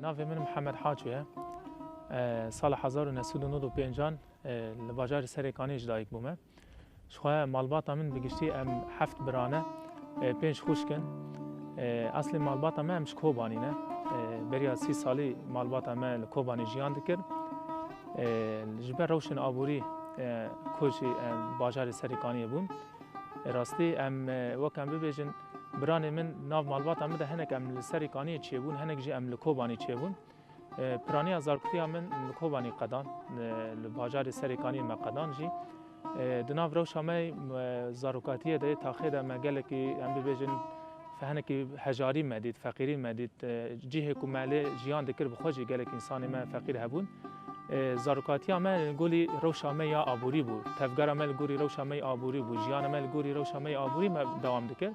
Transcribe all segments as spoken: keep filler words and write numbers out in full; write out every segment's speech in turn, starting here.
Navê min Mihemed Haço ye. E, sala hezar û neh sed û nod û pêncan, e, li bajarê Serêkaniyê ji dayik bûme. Ji xwe malbata min bi giştî em heft bira ne, e, pênc xwişk in. E, eslê malbata me em ji Kobanî ne. E, beriya sî salî malbata me li Kobanî jiyan dikir. E, ji ber rewşên aborî, e, koçî, e, bajarê Serêkaniyê bûn. E, rastî em, e, wek em bibêjin, biranê min nav malbata min de hinek em li Serêkaniyê çêbûn, hinek jî em li Kobanî çêbûn. E, piraniya zaroktiya min li Kobanî qedan, e, li bajarê Serêkaniyê me qedan jî. E, di nav rewşa me, e, zarokatiyê de, taxê de me gelekî, em bibêjin, fe-, hinekî hejarî me dît, feqîrî me dît. E, cihê ku me lê jiyan dikir bi xwe jî gelek însanê me feqîr hebûn. E, zarokatiya me li gorî rewşa me ya aborî bû. Tevgera me li gorî rewşa me ya aborî bû. Jiyana me li gorî rewşa me ya aborî me dewam dikir.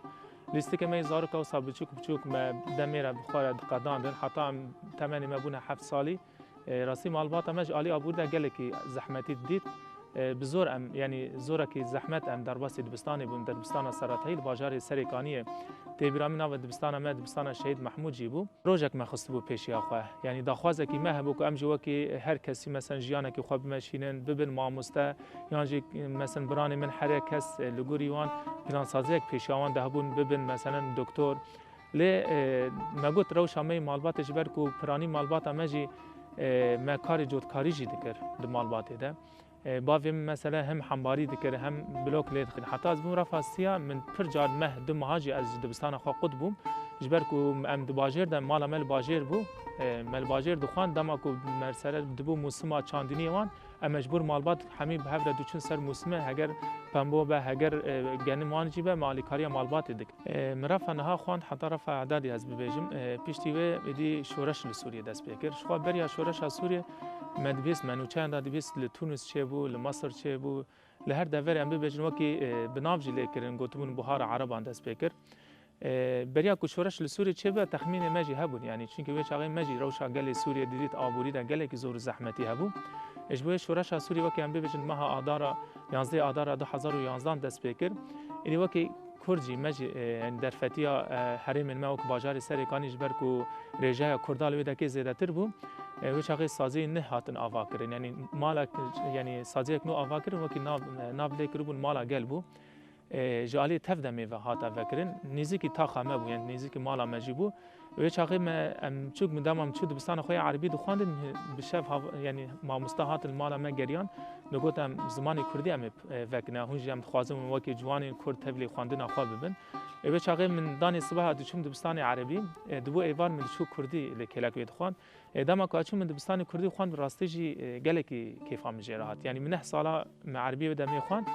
Lîstikê me yê zarok wisa biçûk biçûk me demê re bi xwe re diqedandin. Heta em temenê me bûne heft salî. E, rastî malbata me ji alî aborî de gelekî zehmetî didît. E, bi zor em, yanî zorekî zehmet em derbasî dibistanê bûn, dibistana Seratayî li bajarê Serêkaniyê. Tê bîra min navê dibistana me, dibistana Şehîd Mehmûd jî bû. Projek me xistibû pêşiya xwe. Yanî daxwazekî me hebû ku em jî wekî her kesî, mesen, jiyanekî xwe bimeşînin, bibin mamoste, yan jî, mesen, biranê min here kes, e, li gorî wan plansaziyek pêşiya wan de hebûn, bibin, meselen, doktor. Lê, e, me got rewşa me yê malbatê, ji ber ku piranî malbata me jî, e, me karê cotkarî jî dikir di malbatê de. E, bavê min mesela hem hembarî dikir, hem blok lê dixin. Heta ez bûm refa siya, min pir car meh, du meha jî ez ji dibistana xwe qut bûm. Ji ber ku em di bajêr de, mala me li bajêr bû, e, me li bajêr dixwand, dema ku mersele dibû mûsima çandiniyê wan, em mecbûr malbat hemî bi hev re diçûn ser mûsimê, heger pembo be, heger, e, genim wan jî be, me alîkariya malbatê dikir. E, min refa niha xwend heta refa edadî ez bibêjim. E, piştî wê êdî şoreş li Sûriyê dest pê kir. Ji xwe beriya şoreşa Sûriyê me dibîst, me nûçeyan de dibîst, li Tûnis çêbû, li Misir çêbû, li her deverê em bibêjin wekî, e, bi nav jî lê kirin, gotibûn Buhara Ereban dest pê kir. E, beriya ku şoreş li Sûriyê çêbe, texmînê me jî hebûn, yanî çunkî wê çaxê me jî rewşa gelê Sûriyê didît, aborî de gelekî zor û zehmetî hebû. E, ji bo yê şoreşa Sûriyê wekî em bibêjin meha Adara, yanzdeh Adara du hezar û yanzdan dest pê kir. Êdî wekî Kurd jî me jî, e, yanî derfetiya, e, herêmên me wek bajarê Serêkanî ji ber ku rêjeya Kurda li wê dekê zêdetir bû. E, wê çaxê saziyên neh hatin ava kirin. Yanî mala, yanî saziyek nû ava kirin, wekî nav, nav lê kiribûn mala gel bû. E, ji alî tev demê ve hate vekirin. Nêzîkî taxa me bû, yanî nêzîkî mala me jî bû. Wê çaxê me, em çûk, min dema min çû dibistana xwe ya erebî dixwandin, bi şev hav-, yanî mamoste hatin li mala me geriyan, digot, em zimanê kurdî em ê, e, vekine, hûn jî em dixwazin hûn wekî ciwanên kurd tevlî xwendina xwe bibin. E, wê çaxê min danê sibeha diçûm dibistanê erebî, e, di bo êvar min diçû kurdî li kêlek wê dixwand. E, dema ku ez çûm min dibistanê kurdî xwend, bi rastî jî, e, gelekî kêfa min jê re hat. Yanî min neh sala me erebî wê demê xwend.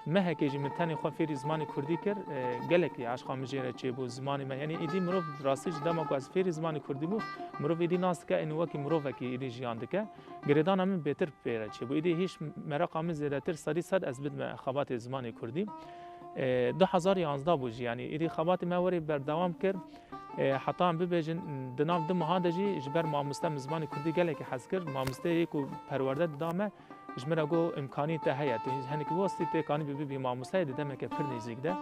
Mehekê jî min tenê xwe fêrî zimanê kurdî kir, e, gelekî eşqa min jê re çêbû, zimanê me. Yanî êdî mirov rastî jî dema ku ez fêrî zimanê kurdî bû, mirov êdî nas dike, ênî wekî mirovekî êdî jiyan dike. Girêdana min bêtir pê re çêbû. Êdî hîç mereqa min zêdetir sedî sed ez bidime xebatê zimanê kurdî. E, du hezar yanzdeh bû jî, yanî êdî xebatê me werê berdewam kir. E, heta em bibêjin, di nav du mehan de jî ji ber mamoste min zimanê kurdî gelekî hez kir. Mamosteyê ku perwerde dida me, ji min re got, îmkanî te heye, tu henekî wastî tê kanî bibî mamosteyê di demeke pir nêzîk de.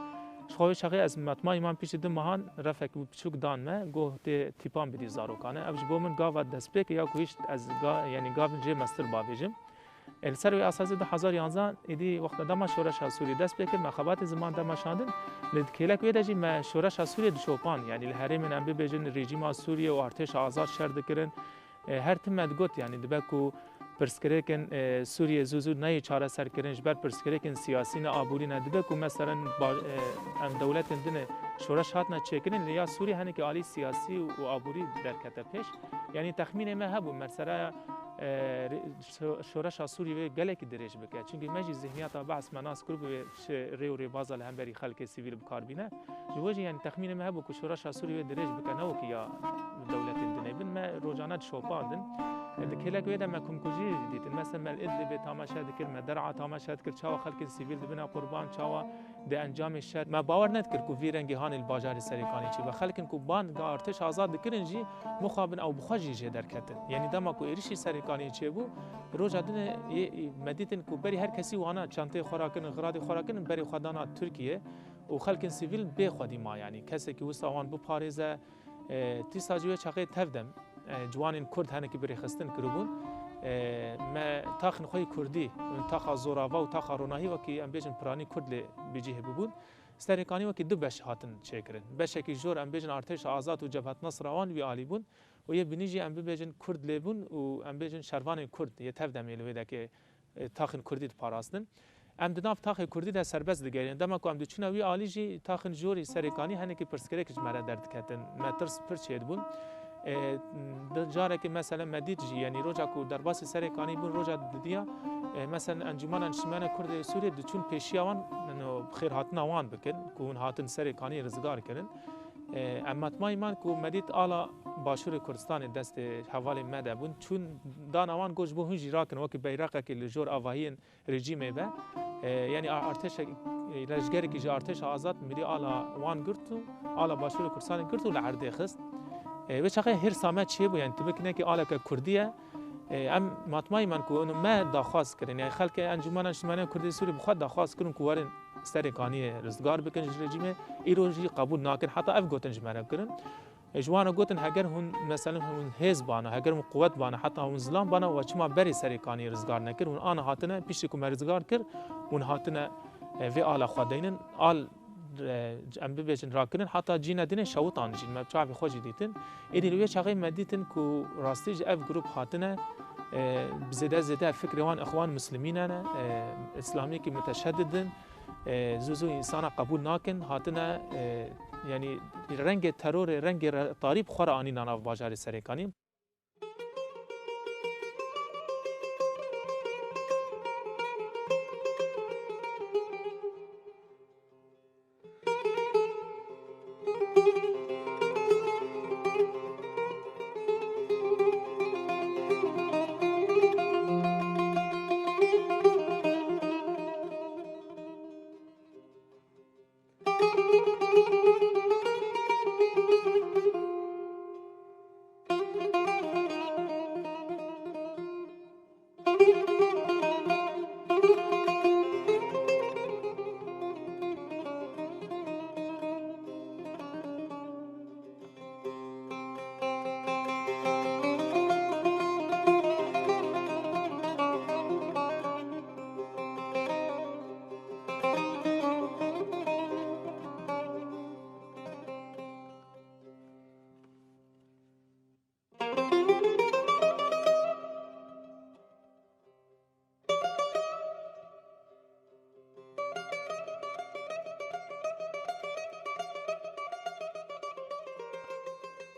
Ji xwe wê çaxê ez matmayî man piştî du mehan refek biçûk dan me, got tê tîpan bidî zarokan e. Ev ji bo min gava destpêkê ya ku hîç ez ga-, yanî gavin jê mestir bavêjim. E, li ser wê esasê du hezar yanzdeh êdî wexta dema şoreşa Sûriyê dest pê kir, me xebatê ziman dema şandin. Li kêlek wê de jî me şoreşa Sûriyê dişopand. Yanî li herêmên em bibêjin rejîma Sûriyê û artêşa azad şer dikirin. E, her tim me digot, yanî dibe ku pirsgirêkên, e, Sûriyê zû zû neyê çareserkirin, ji ber pirsgirêkên siyasî ne, aborî ne, dibe ku meselen ba-, e, em dewletên din ê şoreş hatine çêkirin, lê ya Sûriyê hinekî alî siyasî û aborî derkete pêş. Yanî texmînê me hebû, mesela, e, re-, şo-, şoreşa Sûriyê wê gelekî dirêj bike. Çunkî me jî zihniyeta behs me nas kiribû wê şi-, rê û rêbaza li hemberî xelkê sivîl bi kar bîne. Ji bo jî, yanî texmînê me hebû ku şoreşa Sûriyê wê dirêj bike, ne wekî ya dewletên din ê bin. Me rojane dişopandin. Di kêlek wê de me kumkujî jî dîtin. Mesela me li Idlibê tamaşe dikir, me Der'a tamaşe dikir, çawa xelkên sivîl dibine qurban, çawa di encamê şer. Me bawer nedikir ku vî rengî hanê li bajarê Serêkanî çêbe. Xelkin ku banga artêş azad dikirin jî mixabin ew bi xwe jî jê derketin. Yanî dema ku êrişî Serêkaniyê çêbû, roja din ê, ê, me dîtin ku berî her kesî wana çanteyê xwe rakirin, xiradê xwe rakirin, berê xwe dana Tirkiye û xelkên sivîl bê xwedî ma, yanî kesekî wisa wan biparêze, e, dîsa jî wê çaxê tev dem, e, ciwanên Kurd hinekî bi rêxistin kiribûn. E, me taxên xwe yê Kurdî, taxa Zorava û taxa Ronahî wekî em bêjin piranî Kurd lê bi cih hebûbûn. Serêkanî wekî du beş hatin çêkirin. Beşekî jor em bêjin Artêşa Azad û Cebhet Nasra wan wî alî bûn û yê binî jî em bibêjin Kurd lê bûn û em bêjin şervanên Kurd yê tev demê li wê dekê, e, taxên Kurdî diparastin. Em di nav taxê Kurdî de serbest digerîn. Dema ku em diçûne wî alî jî taxên jorî Serêkanî hinekî pirsgirêk ji me re derdiketin. Me tirs pir çêdibûn. E, di carekê mesela me dît jî, yanî roja ku derbasî Serêkanî bûn, roja didiya, e, mesela Encûmena Niştimanê Kurd ê Sûriyê diçûn pêşiya wan, no, xêrhatina wan bikin, ku hûn hatin Serêkanî rizgar kirin. E, em matmayî man ku me dît ala Başûrê Kurdistanê destê hevalên me de bûn. Çûn dana wan got ji bo hûn jî rakin, wekî beyreqekê li jor avahiyên rejîmê be. E, yanî a-, artêşek, e, leşgerekî ji Artêşa Azad mirî ala wan girt û ala Başûrê Kurdistanê girt û li erdê xist. E, wê çaxê hêrsa me çêbû, yanî tu bikinekî aleke Kurdî ye. E, em matmayî man ku û me daxwaz kirin. Yanî xelkê Encûmena Niştimanê Kurdê Sûrî bi xwe daxwaz kirin ku werin Serêkaniyê rizgar bikin ji rejîmê. Îro jî qebûl nakin. Heta ev gotin ji me re kirin. E, ji wan re gotin, heger hûn, meselen, hûn hêz bana, heger hûn quwet bana, heta hûn zilam bana, we çima berê Serêkaniyê rizgar nekir? Hûn ana hatine, piştî ku me rizgar kir, hûn hatine, e, vê ala xwe deynin. Al, e, em bibêjin rakirin, heta cîne dinê şewitan jî, me çavê xwe jî dîtin. Êdî li wê çaxê me dîtin ku rastî ji ev grup hatine, e, zêde zêde fikrê wan ixwan muslimîne ne, e, îslamiyekî muteşedid in. E, zû zû însana qebûl nakin, hatine, e, yanî rengê terorê, rengê re-, tarî bi xwe re anîna nav bajarê Serêkanî.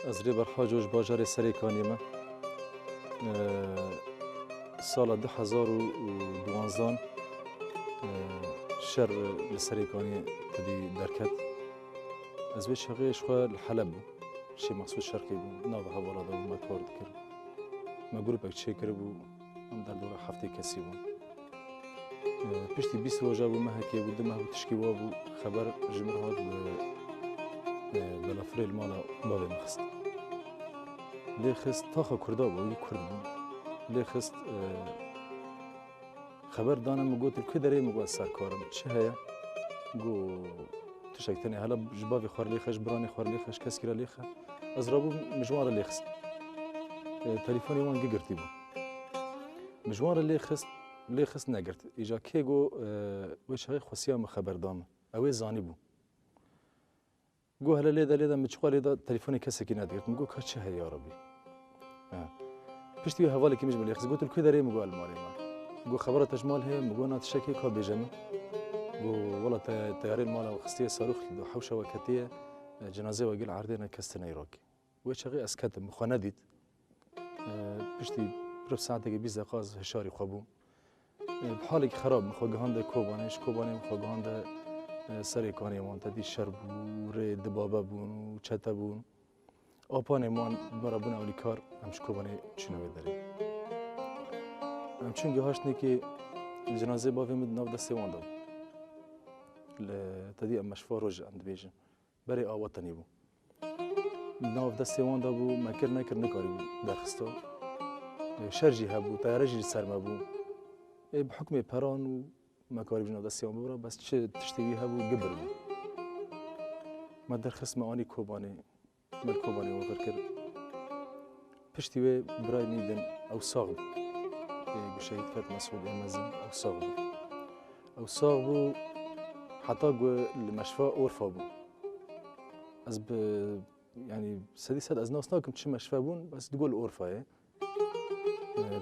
Ez Rêber Haco ji bajarê Serêkaniyê me. Ee, sala du hezar û duwanzdan, ee, şer li Serêkaniyê tedî derket. Ez vê çaxê ji xwe li Heleb bûm. Şêx Mesûd Şerqî bû, nava hevala de bû, me kar dikir. Me grûpek çêkiribû, em derdora heftê kesî bûn. E, piştî bîst roja bû, mehekê bû, du meh bû, tişkî wa bû, xeber ji min hat bi, e, belafirê li mala bavê min xist. Lê xist, taxa Kurda bû, wî Kurd bû. Lê xist, e, Xeber dane min, got, "Li ku derê?" Min got, "Ez serkar im." "Çi heye?" Got, "Tiştek tenê hela ji bavê xwe re lêxe, ji biranê xwe re lêxe, ji keskî re lêxe." Ez rabûm, min ji wan re lêxist. E, telefonê wan gigirtî bû. Min ji wan re lêxist, lêxist negirt. Îca kê got, e, wê çaxê xwestiya min xeber da min. Ew ê zanîbû. Got, "Hele lê de, lê de." Min çiqa lê de, telefonê kesekî nedigirt. Min got, "Ka çi heye ya Rebî?" He. Piştî wê hevalekî min ji min lê xist. Got, "Li ku derê?" Min got, "Li malê me." Got, "Xebera te ji mal heye?" Min got, "Na, tiştek heye, ka bêje min." Got, "Wela te, teyarê li mala we xistiye, sarûx li do hewşa we ketiye, e, cenazê we gel erdê ne, kes tine Îrakê." Wê çaxê ez ketim, min xwe nedît. E, piştî pir saetekê bîst deqa ez hişarî xwe bûm. E, bi halekî xerab min xwe gihande Kobanê, ji Kobanê min xwe gihande, e, Serêkanê wan. Te dî şer bû, rê dibabe bûn û çete bûn. Apanê wan bi me re bûne alîkar, em ji Kobanê çûne wê derê. Em çûn gihaştinê kê cenazê bavê min di nav destê wan de bû. Li, te dî em meşfa roj em dibêjin. Berê awa tenê bû. Di nav destê wan de bû, me kir nekir nikarîbû derxista. Şer jî hebû, teyare jî li ser me bû. Ê, bi hukmê peran û me karîbû ji nav destê wan bibira, bes çi tiştê wî hebû, gibir bû. Me derxist, me anî Kobanê, me li Kobanê wan vir kir. Piştî wê birayê min din ew sax bû. Ê ku şehîd ket Mesûd ê mezin ew sax bû. Ew sax bû heta ku li meşfa Orfa bû. Ez bi, yanî sedî sed ez nas nakim çi meşfe bûn, bes digo li Orfa ye.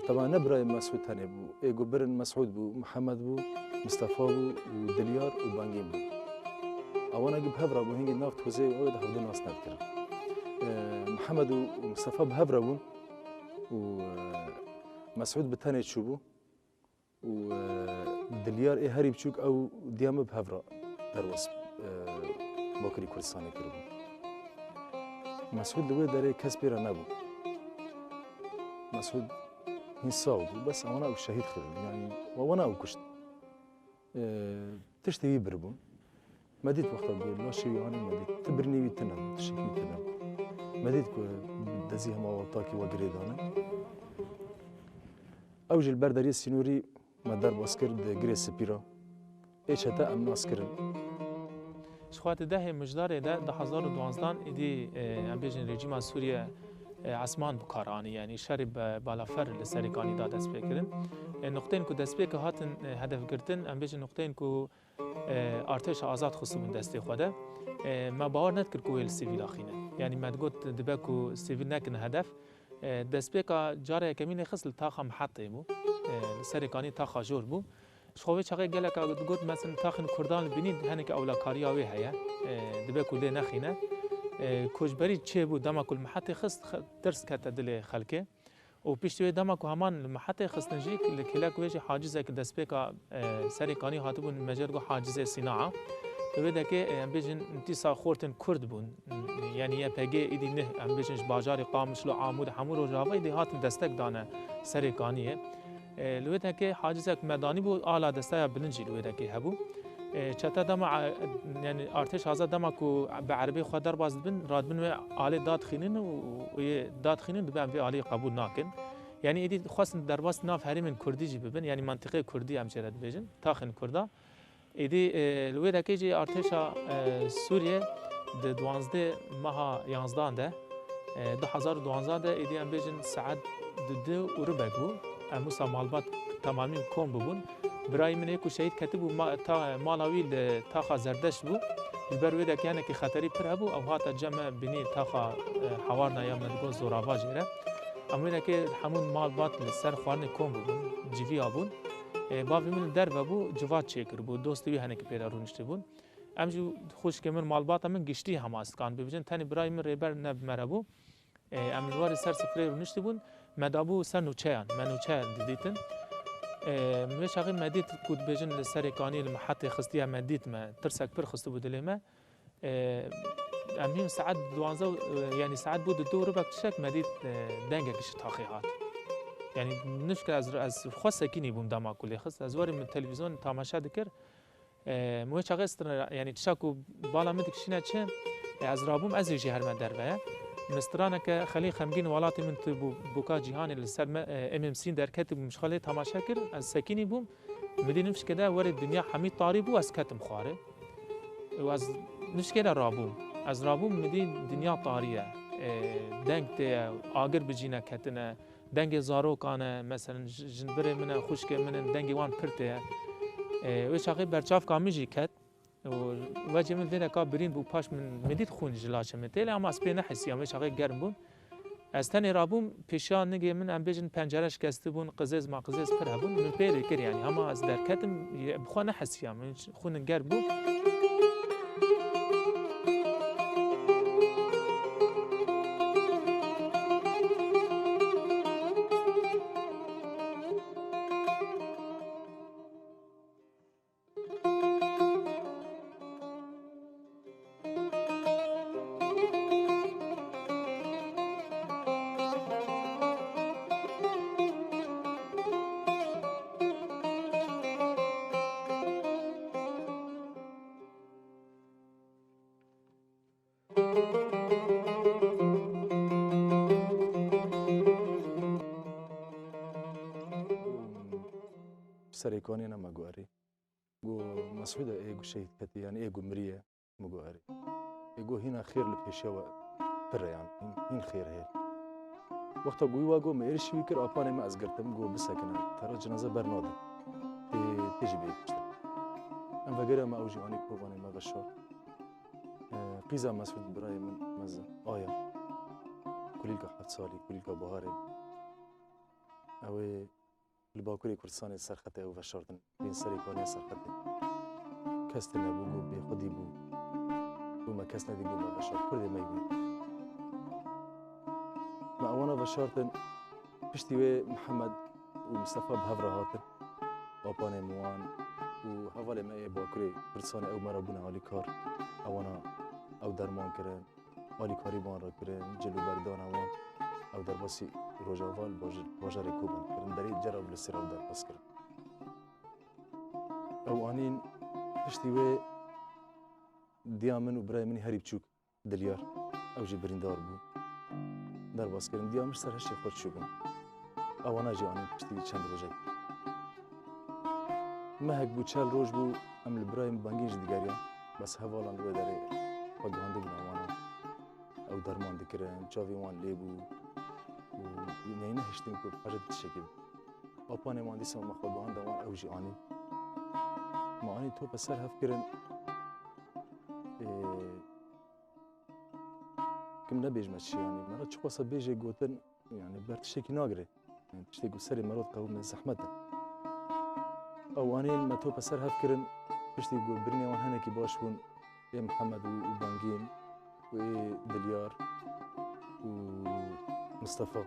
Teba ne birayê Mesûd tenê bû. Ê ku birin Mesûd bû, Mihemed bû, Mistefa bû û Dilyar û Bangîn bû. Ewana gi bi hev re bû, hingî nav tozê ew de hevdî nas nedikirin. Mihemed û, û Mistefa bi hev re bûn û, e, Mesûd bi tenê çûbû û, e, Dilyar ê herî biçûk ew diya min bi hev re derbas, e, Bakurê Kurdistanê kiribû. Mesûd li wê derê kes pê re nebû. Mesûd hîn sax bû, bes ewana ew şehîd kirin. Yanî, we wana ew kuşt. E, tiştê wî biribûn. Me dît wexta ku laşê wî anî, me dît. Ti birînê wî tune bû, tiştekî wî tune bû. Me dît ku dezî hema weltakî we girê dane. Ew jî li ber deriyê sînorî me derbas kir di Girê Spî re. Ê çete em nas kirin. Ji xwe di dehê Mijdarê de du hezar û duwanzdan êdî, e, em bêjin rejîma Sûriye, e, esman bi kar anî, yanî şerê be-, balafer li Serê Kanî da dest pê kirin. E, nuqteyên ku destpêkê hatin, e, hedefgirtin, em bêjin nuqteyên ku, e, artêşa azad xistibûn destê xwe de. E, me bawer nedikir ku wê li sivîl axîne. Yanî me digot dibe ku sivîl nekin hedef. E, destpêka cara yekemîn lê xist li taxa Mihetê bû. E, li Serê Kanî taxa jor bû. Ji xwe vê çaxê gelek a digot, mesela taxên Kurdan li bînî henekî ewlakariya wê heye. E, dibe ku lê nexîne. E, koçberî çêbû, dema ku li Mihetê xist, xe-, tirs kete dilê xelkê. Û piştî wê dema ku heman li Mihetê xistin jî, li kêlek wê jî hacizek destpêka, e, Serê Kanî hatibûn, me jê re got Hacizê Sînaa. Li wê dekê, e, em bêjin dîsa xortên Kurd bûn. Yanî Y P G êdî neh, em bêjin ji bajarê Qamişlo, Amûd, hemû Rojava êdî hatin destek dane Serê Kaniyê. E, li wê dekê hacizek medanî bû, ala desteya bilind jî li wê dekê hebû. E, çete dema, e, yanî artêş azad dema ku bi erebê xwe derbas dibin, radibin wê alê dadixînin û, û yê dadixînin dibe em vê alî qebûl nakin. Yanî êdî xwestin derbas nav herêmên kurdî jî bibin, yanî mentiqê kurdî em jê re dibêjin, taxên kurda. Êdî, e, li wê dekê jî artêşa, e, Sûriyê di duwazdeh meha yanzdan de, e, du hezar û duwazdeh de êdî em bêjin saet di du û ribek bû. Em wisa malbat temamî kom bûbûn. Birayê min ê ku şehîd ketibû ma-, ta-, mala wî li taxa Zerdeşt bû. Ji ber wê dekê hinekî xeterî pir hebû. Ew hate cem me bînî taxa, e, hewarna ya me digot Zorava jê re. Em wê dekê hemû malbat li ser xwarinê kom bûbûn, civiya bûn. E, bavê min li derve bû, civat çêkiribû, dostê wî hinekî pê re rûniştibûn. Em jî xwişkê min, malbata min giştî hema ez dikan bibêjin, tenê birayê min rêber ne bi me re bû. E, em ji warê ser sifreyê rûniştibûn, me dabû ser nûçeyan, me nûçe didîtin. E, wê çaxê me dît ku dibêjin li Serê Kanî li Mihetê xistiye, me dît, me tirsek pir xistibû dilê me. E, em hîn saet duwazdeh, e, yanî saet bû di du ribek tiştek me dît, e, dengek ji taxê hat. Yanî nifkir ez, ez xwe sekînî bûm dema ku lê xist. Ez werî min televîzyon tamaşe dikir. E, min wê çaxê stir-, yanî tişta ku bala min dikişîne çi, e, ez rabûm, ez ê jî herime derve. Min straneke Xelî Xemgîn Welatê Min Tu Bû, Bûka Cîhanê li ser me, e, M M C derketibû, min ji xwe lê tamaşe kir, ez sekînî bûm. Min dî nifşke de werê dinya hemî tarî bû, ez ketim xwarê. Û ez nifşke de rabûm. Ez rabûm, min dî dinya tarî ye. E, deng tê ye, agir bi cî ne ketine, dengê zarokan e, meselen, ji-, jinbirê min e, xwişkê min in, dengê wan pir tê ye. E, wê çaxê berçavka min jî ket. Û vecê min vê deka birîn bû, paş min, min dît xûn ji laşê min tê, lê ama ez pê nehesiyam, wê çaxê germ bûn. Ez tenê rabûm, pêşiya nigê min, em bêjin, pencere şikestî bûn, qizêz ma qizêz pir hebûn, min pê lê kir, yanî hema ez derketim, bi xwe nehesiyam, min xûnin germ bû. Serê Kanî ne me got erê. Got, Mesûde, ê got şehîd ketî, yanî ê got miriye. Min got, erê. Ê got, hîna xêr li pêşiya we pir e, yanî hîn, hîn xêr heye. Wexta ku wî wa got, me êrişî wî kir, apanê me ez girtim, got, bisekine, tera cenaze bernadin. Tê, tê jî bê kuştin. Em vegeriya me ew jî anî kovanê me veşart. E, qîza Mesûd birayê min mezin, aya. Kulîlka heft salî, kulîlka baharê. Ew ê li Bakurê Kurdistanê ser xetê ew veşartin. Bên serê kaniya ser xetê. Kes tune bû, got bêxwedî bû. Got me kes nedî, got me veşart. Kurdê me bû. Me ewana veşartin. Piştî wê Mihemed û Mistefa bi hev re hatin. Apanê min wan û hevalê me ê Bakurê Kurdistanê ew me re bûne alîkar. Ewana ew derman kirin. Alîkarî wan re kirin, cil û berdana wan. Ew derbasî Rojava li baj-, bajarê Kobanê kirin, derê Cera û li Sêra ew derbas kirin. Ew anîn piştî wê diya min û birayê min herî biçûk Dilyar, ew jî birîndar bû. Derbas kirin, diya min ji ser hişê xwe çûbûn. Ewana jî anîn piştî çend rojek. Mehek bû, çel roj bû, em li birayê min Bangîn jî digeriyan. Bes hevalan wê derê xwe gihandibûn ewana. Ew derman dikirin, çavên wan lê bû û neyne hiştin ku hacet tiştekî bû. Apanê wan dîsa me xwe gihanda wan, ew jî anîn. Me anî tope ser hev kirin. Ê, kim nebêjme çi, yanî me re çiqasa bêjê gotin, yanî ber tiştekî nagire. Yanî tiştê ku serê merov qewime zehmet e. Ew anîn me tope ser hev kirin, piştî ku birînê wan hinekî baş bûn, ê Mihemed û, û Bangîn û ê Dilyar û Mistefa.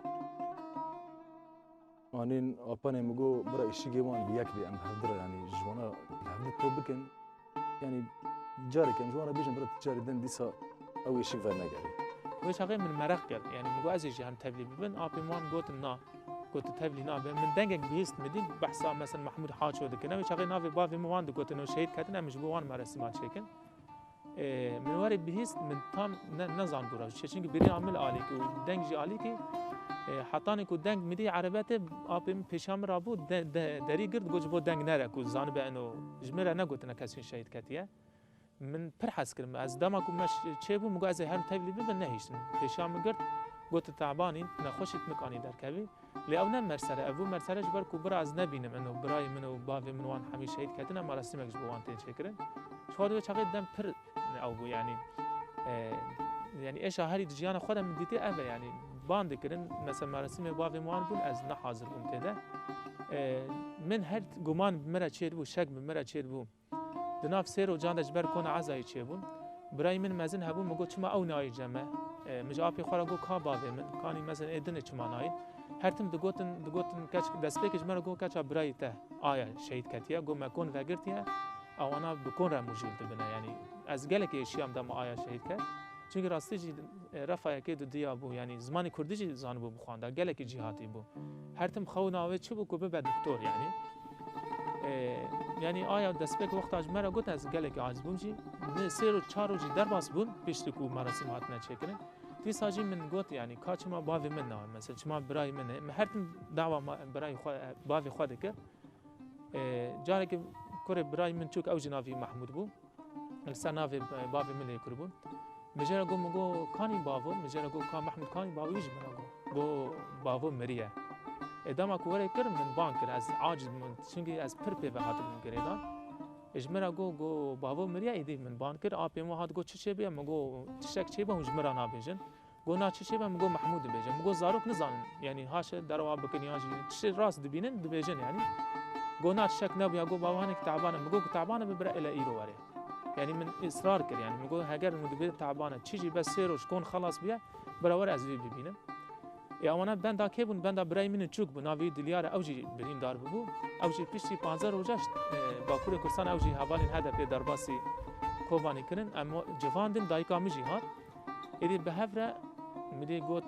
Anîn apanê min got, bira îşîgê wan bi yek bê, em bi hev dire, yanî ji wana bi hev di to bikin. Yanî careke em ji wan re bêjin, bira tu carê din dîsa ew êşik vernegerê. Wê çaxê min mereq kir. Yanî min got, ez ê jî herim tevlî bibin. Apê min wan gotin, na. Got, tu tevlî nabe. Min dengek bihîst, min dît behsa, mesela, Mehmûd Haço dikine. Wê çaxê navê bavê min wan digotin, ew şehîd ketin, em ji bo wan merasim çêkin. Ê, min werê bihîst, min tam ne, nezanibû ra çi. Çimkî bêrîna min li alîkî û deng jî alîkî. Ê, hetanî ku deng min dî erebetê, apê min pêşiya min rabû, de, de, derî girt, got, ji bo deng nere, ku zanibe eno ji min re negotine kesên şehîd ketiye. Min pir hez kir. Ez dema ku me ş-, çêbû, min got, ez ê herim tevlî bibim, nehiştin. Pêşiya min girt, got, tu tebanî, nexweşî tu nikanî derkevî. Lê ew ne mersere, ev bû mersere ji ber ku bira ez nebînim, ino birayê min û bavê min wan hemî şehîd ketine, merasîmek ji bo wan tên çêkirin. Ji xwe wê çaxê dem pir ew bû, yanî, e, yanî êşa herî di jiyana xwe de min dîtê ev e, yanî ban dikirin, mesela merasîmê bavê min wan bûn, ez ne hazir bûm tê de. E, min her guman bi min re çêdibû, şek bi min re çêdibû. Di nav sê rojan de ji ber kona ezayê çêbûn. Birayê min mezin hebû, min got, çima ew nayê cem me? E, min ji apê xwe re got, ka bavê min? Kanî mezin ê dinê çima nayên? Her tim digotin, digotin, keç, destpêkê ji me re got, keça birayê te aya şehîd ketiye. Got, me kon vegirtiye, ewana bi kon re mijûl dibine. Yanî ez gelekî êşiyam dema aya şehîd ket. Çimkî rastî jî, e, refa yekê du diya bû, yanî zimanê kurdî jî zanibû bixwanda, gelekî cîhatî bû. Her tim xewna wê çi bû ku bibe doktor, yanî. E, yanî aya destpêk wexta ji me re got, ez gelekî aciz bûm jî. Ni sê roj, çar roj jî derbas bûn, piştî ku merasîm hatine çêkirin. Dîsa jî min got, yanî ka çima bavê min nawe, mesela çima birayê min e? Min her tim dawa ma-, birayê xwe, bavê xwe dikir. E, carekê kurê birayê min çûk, ew jî navî Mehmûd bû. Li ser navê bavê min lê kiribûn. Min jê re got, min got, kanî bavo? Min jê re got, ka Mehmûd kanî bavo? Wî ji min re got. Got, bavo miriye. Ê dema ku were kir, min ban kir. Ez aciz bûm, çimkî ez pir pê ve hatibûm girêdan. Ê ji min re got, got, bavo miriye, êdî min ban kir. Apê min hat got, çi çêbûye? Min got, tiştek çêbû, hûn ji min re nabêjin. Got, na çi çêbe? Min got, Mehmûd dibêje. Min got, zarok nizanin, yanî haşe derewa bikin yan jî tiştê rast dibînin, dibêjin yanî. Got, na tiştek nebûya, got, baba hinek teban e. Min got, ku teban e, bibire ele îro were. Yanî min israr kir, yanî min got, heger min dibê teban e, çi jî bes sê roj kon xelas bûye, bira were ez vî bibînim. Ê, ewana benda kê bûn? Benda birayê min çûk bû, navê wî Dilyar e, ew jî birîndar bibû. Ew jî piştî panzdeh roja, e, Bakurê Kurdistan, ew jî hevalên H D P derbasî Kobanê kirin. Em civandin, dayika min jî hat. Êdî bi hev re, min dê got,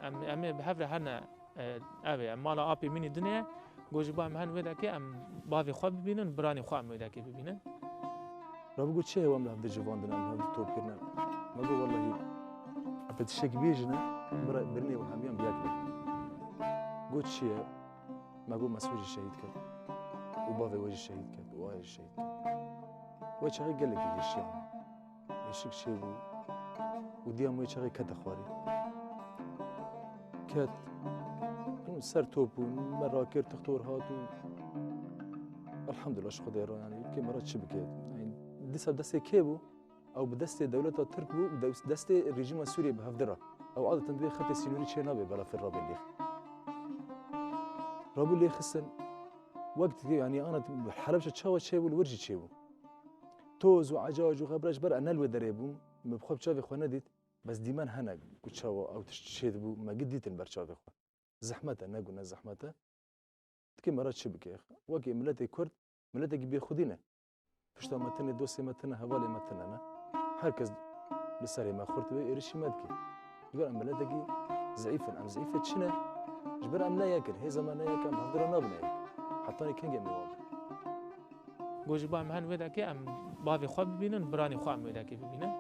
em, em ê bi hev re herne, e, ev ê, em mala apê min ê dinê ye, got, ji bo em hen wê dekê, em bavê xwe bibînin, biranê xwe em wê dekê bibînin. Rabû got, çi hêwa em li hev di civandin, em li hev di top kirine? Me got, wellehî, heta tiştekî bêjine, bira-, birinê û hemiyan bi yek bibînin. Got, çi ye? Me got, Mesûd jî şehîd kir. Û bavê we jî şehîd kir. Û aya jî şehîd kir. Wê çaxê gelekî hêşiyan. Êşik çêbû û diya min wê çaxê kete xwarê. ket. Ser top bû, me rakir, tixtor hat û elhamdulillah ji Xwedê re, yanî, kê me re çi bike? Yanî, dîsa destê kê bû? Ew bi destê dewleta Tirk bû, bi dew-, destê rejîma Sûriyê bi hevdi re. Ew adeten divê xetê sînorî çê nabe, balafir rabê lêx. Rabû lê xistin, wek dikê, yanî, ana Helebçe çawa çêbû, li wir jî çêbû. Toz û ecac û xebreş ber, e, ne li wê derê bûm, min bi xwe bi çavê xwe nedît, bes dîmen hene ku çawa ew tişt çêdibû, me gi dîtin ber çavê xwe. Zehmet e, ne ku ne zehmet e. Dikê me re çi bike? Wekî miletê Kurd, miletekî bêxwedî ne. Pişta me tine, dostê me tine, hevalê me tine ne. Her kes li serê me xurt be, êrişî me dike. Ji ber em miletekî zeîf in. Em zeîfê çi ne? Ji ber em ne yek in. Hêza me ne yek e, em hevdira nabine yek. Hetanî kengê em ê wan bin? Got, ji bo em hen wê dekê em bavê xwe bibînin, biranî xwe em wê dekê bibînin.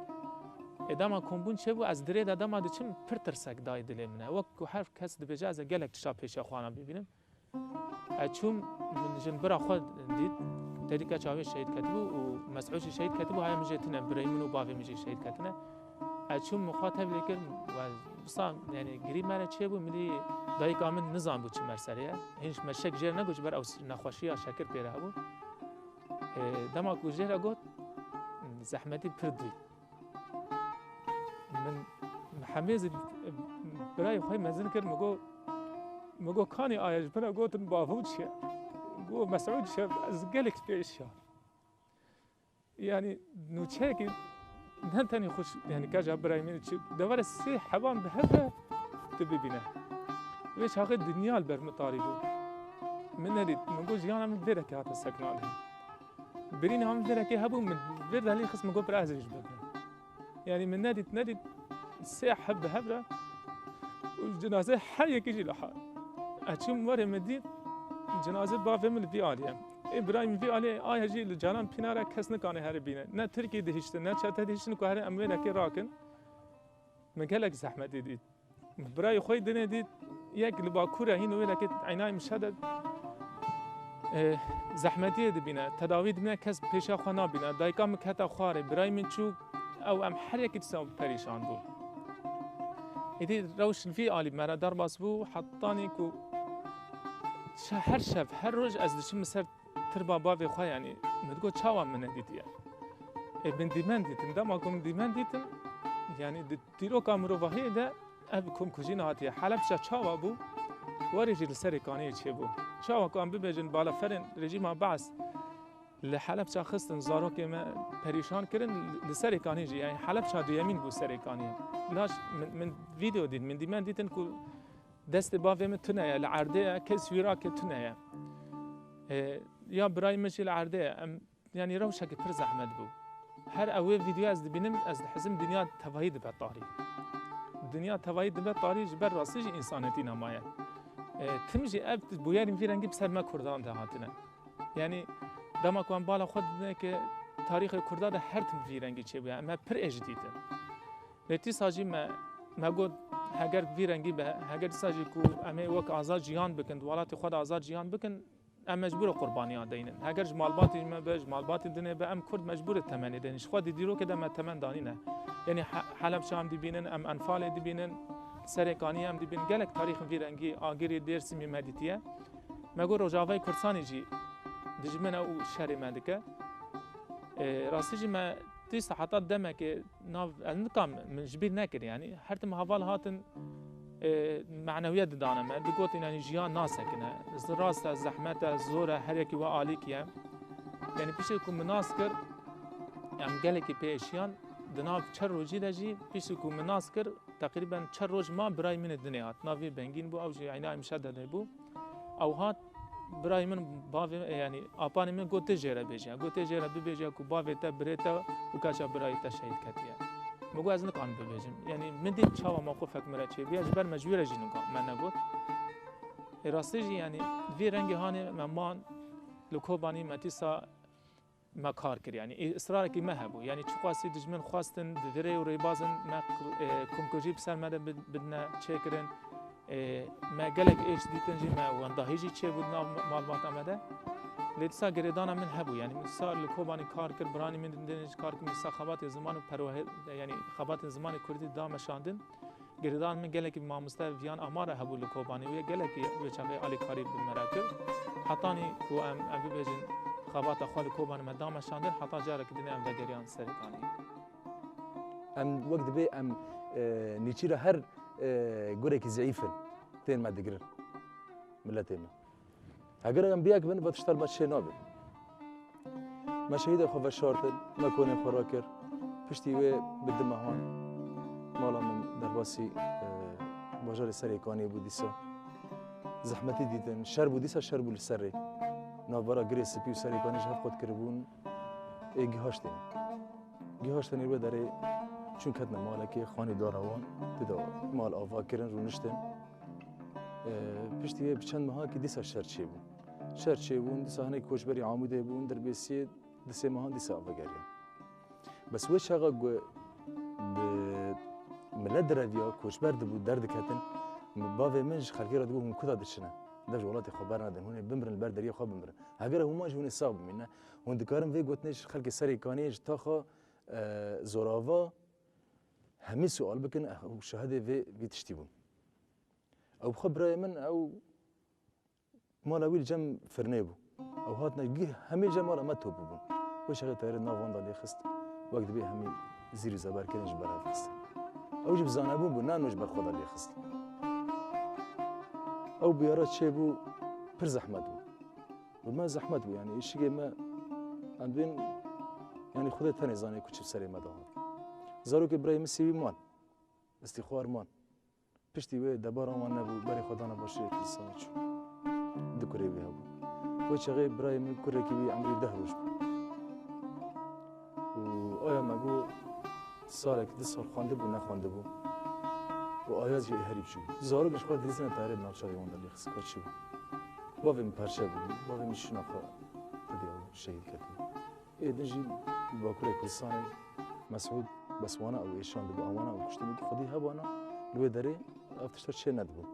Ê, dema kombûn çêbû, ez dirê de dema diçim, pir tirsek dayê dilê min e. Wek ku her kes dibêje, ez ê gelek tişta pêşiya xwe ana bibînim. Ez çûm, min jin bira xwe dît, tedî keça wê şehîd ketibû û Mesûd jî şehîd ketibû, haya min jê tine, birayê min û bavê min jî şehîd ketine. Ez çûm, min xwe tevlî kir, we wisa, yanî, girî me re çêbû, min dî dayika min nizanbû çi me serê ye. Hîn ji me şek jê re negot, ji ber ew nexweşiya şekir pê re hebû. Ê, dema ku jê re got, zehmetî pir dî. Min hemê zî birayê xwe mezin kir, min got, min got, "Kanî aye?" Ji min re gotin, "Bavû çi ye?" Got, "Mesûd çi ye?" Ez gelek pêşiya. Yanî nûçeyekî ne tenê xweş, yanî keja birayê min çi, deverê sê hevan bi hev re tu bibîne. Wê çaxê dinya li ber min tarî bû. Min nedît, min got, "Jiyana min vê rekê hate sekinandin." Birîna min vê rekê hebû, min vê delî xist, min got, "Bira ez ê jî bibim." Yanî min nedît, nedît, sê heb bi hev re û cenazeyê her yekî jî li hal. Ez çûm warê, min dît cenazeyê bavê min li vî alî ye. Ê birayê min vî alî ye, aye jî li canan pîna re kes nikane here bîne. Ne Tirkî dihiştin, ne çete dihiştin ku here em wê rekê rakin. Min gelek zehmetê dît. Birayê xwe yê dinê dît, yek li Bakur e, hîn wê dekê eynayê min şede, e, zehmetiyê dibîne, tedawî dibîne, kes pêşiya xwe nabîne. Dayika min kete xwarê, birayê min çû, ew em her yekî dîsa perîşan bû. Êdî rewş li vî alî me re derbas bû, hetanî ku şe-, her şev, her roj ez diçim ser tirba bavê xwe, yanî min digot, "Çawa min nedîtiye?" Ê, min dîmen dîtin. Dema ku min dîmen dîtin, yanî di dîroka mirovahiyê de ev komkujî nehatiye. Helebçe çawa bû? Warê jî li serê kaniyê çêbû. Çawa ku em bibêjin balaferên rejîma Be'es li Helebçe xistin, zarokê me perîşan kirin, li serê kaniyê jî, yanî Helebçe duyemîn bû serê kaniyê. Laş min, min vîdeo dît, min dîmen dîtin ku destê bavê min tune ye, li erdê ye, kes wî rake tune ye. E, ya birayê min jî li erdê ye. Em, yanî rewşekî pir zehmet bû. Her ew ê vîdyoya ez dibînim, ez dihizim dinya tevahî dibe tarî. Dinya tevahî dibe tarî, ji ber rastî jî însanetî nemaye. E, tim jî ev bûyerên vî rengî bi ser me Kurdan de hatine. Yanî dema ku em bala xwe didine ke tarîxê Kurda de her tim vî rengî çêbûye. Em pir ê jî dîtin. Lê dîsa jî me, me got, heger vî rengî be, heger dîsa jî ku em ê wek azad jiyan bikin, di welatê xwe de azad jiyan bikin, em mecbûr e qurbaniya deynin. Heger ji malbatê me be, ji malbatê dinê be, em Kurd mecbûr e temenê deynin. Ji xwe di dîrokê de me temen danîne. Yanî He-, Helebçe em dibînin, em Enfalê dibînin, Serêkaniyê em dibînin. Gelek tarîxin vî rengî, Agirî, Dêrsimî me dîtiye. Me got Rojavayê Kurdistanê jî dijmin e û şerê me dike. Ê, rastî jî me dîsa heta demekê nav, ez nikam, min ji bîr nekir, yanî her tim heval hatin, ê, menewiyet didane me, digotin, yanî jiyan nasekine. Rast e, zehmet e, zor e, her yekî we alîkî ye. Yanî piştî ku min nas kir, em gelekî pê êşiyan, di nav çar rojî de jî piştî ku min nas kir, teqrîben çar roj ma birayê min ê dinê hat. Navê Bengîn bû, ew jî eynayê min şededê bû. Ew hat, birayê min bavê, e, yanî apanê min got, "Tê jê re bêje." Got, "Tê jê re bibêje ku bavê te, birê te û keça birayê te şehîd ketiye." Min got, "Ez nikarim bibêjim." Yanî min dît çawa mewqifek min re çêbûye, ji ber me ji wî re jî nika-, me negot. Ê, rastî jî, yanî vî rengê hanê me man li Kobanî, me dîsa me kar kir, yanî î-, israrekî me hebû. Yanî çiqasî dijmin xwestin, di vî rê û rêbazin me, e, komkujî bi ser me de bi-, bidine çêkirin. E, me gelek êş dîtin jî, me wendahî jî çêbû di nav malbata me de. Lê dîsa girêdana min hebû. Yanî min dîsa li Kobanî kar kir, biranî min dinê jî kar kir, min dîsa xebatê ziman û perwehe-, yanî xebatên zimanê kurdî da meşandin. girêdan min gelekî mamoste viyan amara hebû li Kobanê û gelekî wê çaxê alîkarî bi me re kir. Hetanî ku em, em bibêjin xebata xwe li Kobanê me dameşandin, heta careke din em vegeriyan Serêkaniyê. Em wek dibê em, e, nêçîra her, e, gurekî zeîf in, tên me digirin. Miletê me. Heger em bi yek bin, va tişta li me çê nabe. Me şehîdê xwe veşartin, me konê xwe rakir. Piştî wê bi du mehan mala min derbasî, e, bajarê Serêkaniyê bû dîsa. Zehmetî dîtin, şer bû dîsa, şer bû li serê. Navbera Girê Spî û Serêkaniyê ji hev qut kiribûn, ê gihaştin. Gihaştin ê wê derê çûn ketine malekê, xanî dana wan, tê de mal ava kirin, rûniştin. E, piştî wê bi çend mehakî dîsa şer çêbû. Şer çêbûn, dîsa hinek koçberî Amûdê bûn, Dirbêsiyê, di sê mehan dîsa vegeriyan. Bes wê çaxa ku bi milet direviya, koçber dibû, derdiketin, bavê min ji xelkê re digot, hûn kuda diçine? Dev ji welatê xwe bernedin, hûn ê bimirin, li ber deriyê xwe bimirin. Heger hûn ma jî hûn ê sax bimîne. Hûn dikarin vê gotinê ji xelkê Serêkaniyê, ji taxa, e, zorava, hemî sual bikin, ew şahidê vê, vî tiştî bûn. Ew xwe birayê min, ew mala wî li cem firnê bû. Ew hatine gih hemî li cem mala me top bûbûn. Wê çaxê tayarê nav wan de lê xist. Wek dibê hemî zîr û zeber kirin ji ber hev xistin. Ew jî bi zanebûn bû, ne nû ji ber xwe de lê xist. Ew biyara çêbû, pir zehmet bû. Bi me zehmet bû, yanî êşigê me em dibên, yanî Xwedê tenê zanê ku çi bi serê me de hat. Zarokê birayê min sî wî man. Îstîxwar man. Piştî wê debara wan nebû, berê xwe dana başûrê Kurdistanê çû. Du kurê wî hebû. Wê çaxê birayê min kurekî wî emrî deh roj bû. Û aya me got, salek du sal xwendibû, nexwendibû. Û aya jî herî biçûk bû. Zarok ji xwe dilîzine tayarê di navçavê wan de lê xist, ka çi bû. Bavê min perçe bû, bavê min şûna xwe didiya û şehîd ketibû. Ê din jî li Bakurê Kurdistanê Mesûd, bes wana ew êşandibû, ewana ew kuştibû, xwedî hebana li wê derê ev tişta çê nedibû.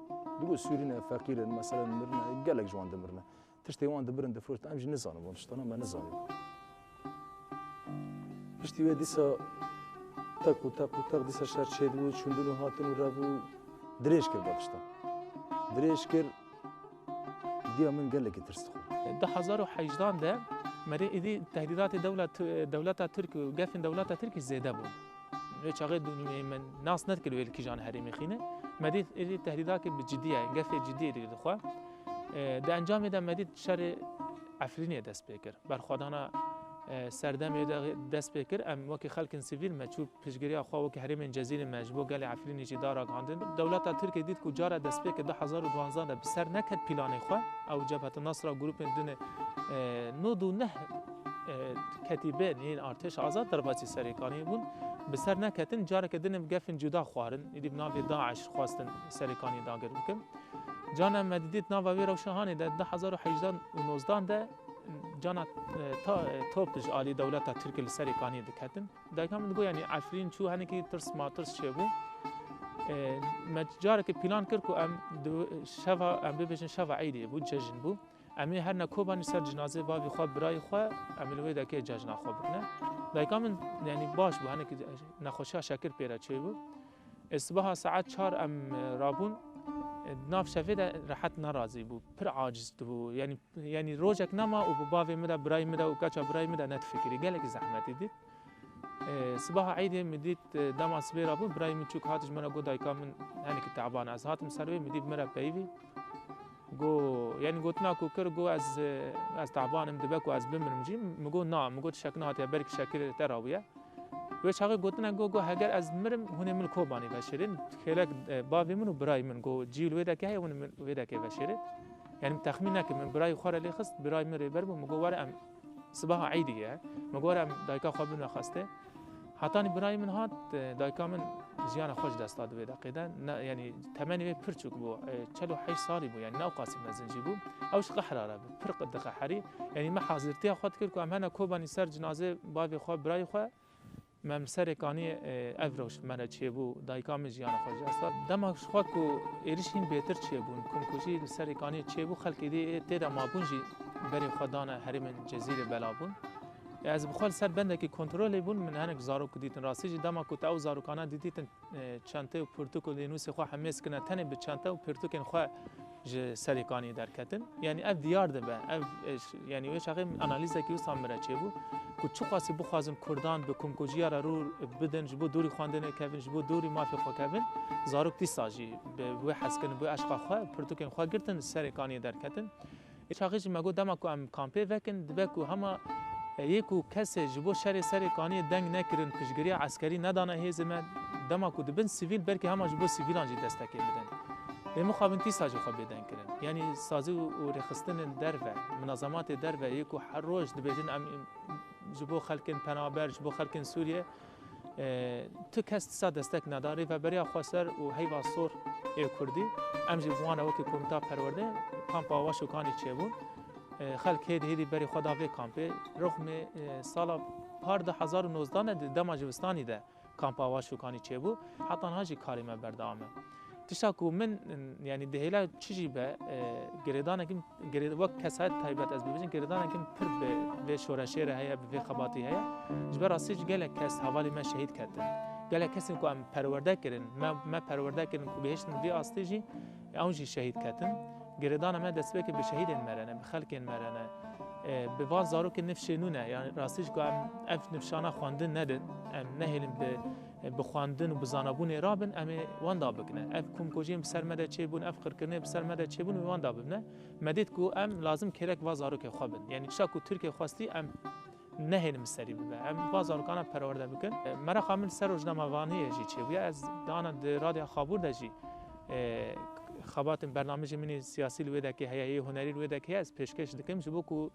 Digot sûrî ne, feqîr in, meselen mirine, gelek ji wan dimirine. Tiştê wan dibirin, difiroştin, em jî nizanin wan tiştana, me nizanî. Piştî wê dîsa teq û teq û teq dîsa şer çêdibû, çûndin û hatin û rev û dirêj kir va tişta. Dirêj kir, diya min gelekî tirs dixwe. Du hezar û hejdan de merê êdî tehdîdatê dewla Tu-, dewleta Tirk û gefên dewleta Tirkî zêde bûn. Wê çaxê dûniyê min nas nedikir wê li kîjan herêmê xîne. Me dît êdî tehdîdakê bi cidî ye, gefê cidî êdî dixwe. E, di encamê de me dît şerê Efrînê dest pê kir. Berxwedana, e, serdemê de dest pê kir. Em wekî xelkên sivîl me çû piştgiriya xwe wekî herêmên Cezîrê me ji bo gelê Efrînê jî da ragihandin. Dewleta Tirkê dît ku cara destpêkê du hezar û duwazdeh de bi ser neket planê xwe, ew Cebhete Nasra grûpên din, e, nod û neh, e, ketîbên yên artêşa azad derbasî Serêkaniyê bûn, bi ser neketin, careke din bi gefên cuda xwarin, êdî bi navê DAIŞ xwestin Serêkaniyê dagir bikin. Carna me didît nava wê rewşa hanê de du hezar û hejdan û nozdan de cana, e, ta, e, top ji alî dewleta Tirkê li Serêkaniyê diketin. Dayika min digot, yanî Efrîn çû, hinekî tirs matirs çêbû. E, me carekê plan kir ku em di şeva, em bibêjin şeva Eydê bû, cejn bû. Em ê herine Kobanî ser cinazê bavê xwe, birayê xwe, em ê li wê dekê cejna xwe bikine. Dayika min, yanî baş bû, hinekî nexweşiya şekir pê re çêbû. Ê, sibaha saet çar em, e, rabûn. E, di nav şevê de rehet nerazî bû, pir aciz dibû. Yanî, yanî rojek nema û bi bavê min de, birayê min de û keça birayê min de nedifikirî. Gelekî zehmetî dît. E, sibaha Eydê min dît, e, dema sibê rabûn, birayê min çûk hat ji min re got, dayika min hinekî teban e. Ez hatim ser wê, min dît min re peyivî. Got, yanî gotina ku kir, got, ez, e, ez teban im, dibe ku ez bimirim jî. Min got, na, min got, şek nehatiye, belkî şekirê te rabûye. Wê çaxê gotinek got, got, heger ez mirim, hûn ê min li Kobanê veşêrin. Xêlek, e, bavê min û birayê min, got, cî li wê dekê heye, hûn ê min wê dekê veşêrin. Yanî min texmîn nekir, min birayê xwe re lê xist, birayê min rêber bû, min got, were em sibaha Eydî ye. Min got, were em dayika xwe bin vexwestê. Hetanî birayê min hat, e, dayika min jiyana xwe ji dest da di wê deqê de. Ne, yanî temenê wê pir çûk bû, e, çel û heşt salî bû, yanî ne ewqasî mezin jî bû. Ew ji qehra re bû, pir diqeherî. Yanî me hazirtiya xwe dikir ku em hene Kobanî ser cinazê bavê xwe, birayê xwe. Mem Serêkaniyê, e, ev rewş me re çêbû, dayika min jiyana xwe ji dest da. Dema ji xwe ku êrişên bêtir çêbûn, komkujî li Serêkaniyê çêbû, xelkê dê ê tê de mabûn jî berê xwe dane herêmên Cezîrê bela bûn. Ya ez bi xwe li ser bendekî kontrolê bûn, min hinek zarok dîtin. Rastî jî dema ku te ew zarokana dîtin, e, çente û pirtûk û lênûsê xwe hemêz kirine, tenê bi çente û pirtûkên xwe ji serê kaniyê derketin. Yanî ev diyar dibe. Ev, e, ş-, yanî wê çaxê analîzekî wisa min re çêbû ku çiqasî bixwazin Kurdan bi komkujiya re rû bidin, ji bo dûrî xwendinê kevin, ji bo dûrî mafê xwe kevin, zarok dîsa jî bi wê hez kirin, bi wê eşqa xwe, pirtûkên xwe girtin, serê kaniyê derketin. Çaxê jî me got, dema ku em kampê vekin, dibe ku hema, e, yê ku kesê ji bo şerê serê kaniyê deng nekirin, piştgiriya eskerî nedane hêzê me, dema ku dibin sivîl, belkî hema ji bo sivîlan jî destekê bidin. Lê mixabin tîsa jî xwe bêdeng kirin. Yanî sazî û, û rêxistinên derve, munazematê derve, yê ku her roj dibêjin, em ji bo xelkên penaber, ji bo xelkên Sûriye, e, tu kes tisa destek neda. Rêveberiya Xweser û Heyva Sor ê Kurdî, em jî bi wan re wekî Komîta Perwerde kampa Awa Şokanî çêbûn. E, xelk hêdî hêdî berê xwe da vê kampê. Rixmê, e, sala par du hezar û nozdeh ne di dema zivistanî de kampa Awa Şokanî çêbû. Heta niha jî karê me berdewam e. Tişta ku min, yanî dihêle çi jî be, e, girêdanekî girê-, wek kesayet taybet ez bibêjim, girêdanekî pir bi vê şoreşê re heye, bi vê xebatî heye. Ji ber rastî jî gelek kes hevalê me şehîd ketin. Gelek kesên ku em perwerde kirin, me, me perwerde kirin ku gihiştin vî astê jî, ew jî şehîd ketin. Girêdana me destpêkê bi şehîdên me re ne, bi xelkên me re ne. E, bi van zarokên nifşê nû ne, yanî rastî jî ku em ev nifşana xwendin nedin, em nehêlin bi, bi xwendin û bi zanabûnê rabin, em ê wenda bikine. Ev komkujiyên bi ser me de çêbûn, ev qirkirinê bi ser me de çêbûn, wê wenda bibine. Me dît ku em lazim kêlek va zarokê xwe bin. Yanî tişta ku Tirkiye xwestî em nehêlin bi serî bibe. Em va zarokana perwerde bikin. Meraqa min ser rojnamevaniyê jî çêbûye. Ez dana di Radya Xabûr de jî, e, xebatên bernamejê min ê siyasî li wê dekê heye, yê hunerî li wê dekê heye, ez pêşkêş dikim. Ji bo ku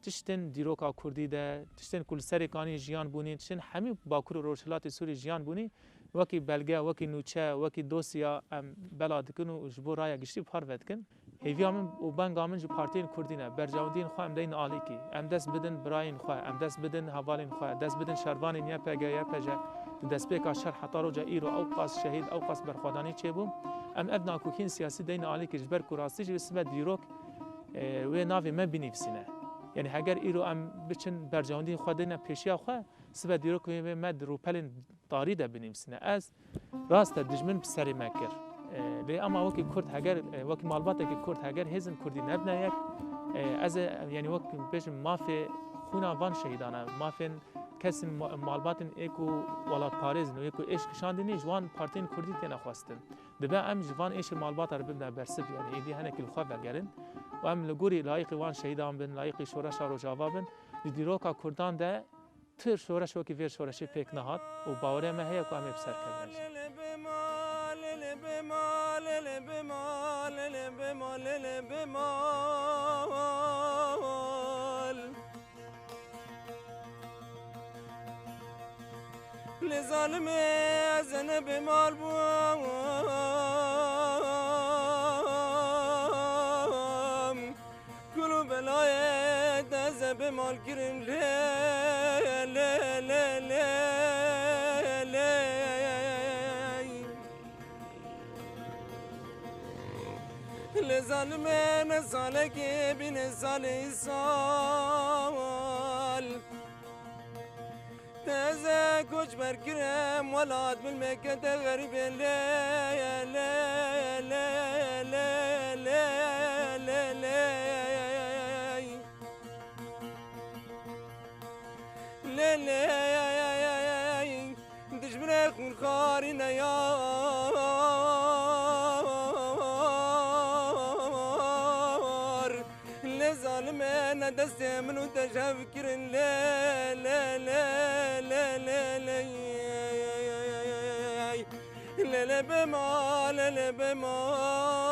tiştên dîroka kurdî de, tiştên ku li serê kanî jiyan bûnî, tiştên hemî Bakur û Rojhilatê Sûrî jiyan bûnî, wekî belge, wekî nûçe, wekî dosya em bela dikin û ji bo raya giştî parve dikin. Hêviya min û benga min ji partiyên kurdî ne. Berjewendiyên xwe em deyn alîkî. Em dest bidin birayên xwe, em dest bidin hevalên xwe, dest bidin şervanên Y P G, Y P J. Di destpêka şer heta roja îro ew qas şehîd, ew qas berxwedanî çêbû. Em ev nakokiyên siyasî deyn alîkî ji ber ku rastî jî wê sibe dîrok, e, wê navê me binivîsîne. Yanî heger îro em biçin berjewendiyên xwe deyne pêşiya xwe, sibe dîrokê me di rûpelên tarî de binivîsîne. Ez rast e dijmin bi serê me kir. E, lê ema wekî Kurd heger, e, wekî malbatekî Kurd heger hêzên Kurdî nebine yek, e, ez ê, yanî wek bêjim mafê xwîna van şehîdan e, mafên kesên ma-, malbatên ê ku welatparêz in û ê ku êş kişandî ne, ji wan partiyên Kurdî têne xwestin. Dibe em ji van êşên malbata re bibine bersiv, yanî êdî hinekî li xwe vegerin û em li gorî layîqî wan şehîdan bin, layîqî şoreşa Rojava bin, di dîroka Kurdan de tu şoreş wekî vê şoreşê pêk nehat û bawerê me heye ku em ê bi ser kevin jî. Lê zalimê ez ne bêmal bûm. Kul û belayê te ze bê mal kirin lê, lê, lê, lê, lê. Lê zalimê ne salekê bîne salê îsal. Teze koçber kirem welat bil mekete xerîbê lê, lê, lê, lê, lê, lê, lê. Lê, lê, dijminê xûnxarî ne yar. Lê zalimê ne destê min û te ji hev kirin lê, lê, lê, lê, lê, lê. Lê, lê bê mal, lê, lê bê mal.